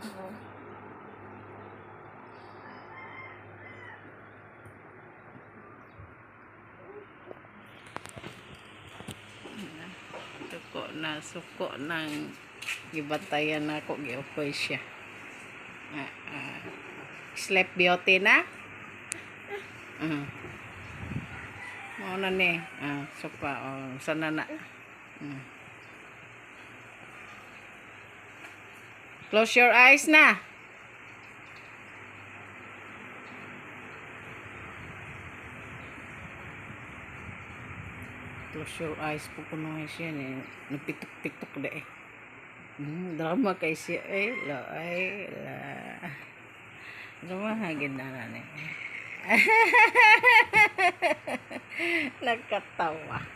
Oh. Suko na, suko ng gibatayan na ako, giukoy siya. Ah, ah. Sleep Beauty na? Mao na ni. Ah, supa. Oh, sana na. Close your eyes na. Close your eyes po kuno siya ni. Napitok-pitok da eh. Drama kay siya eh. La ay la. Drama hagin na na ni. Nagkatawa.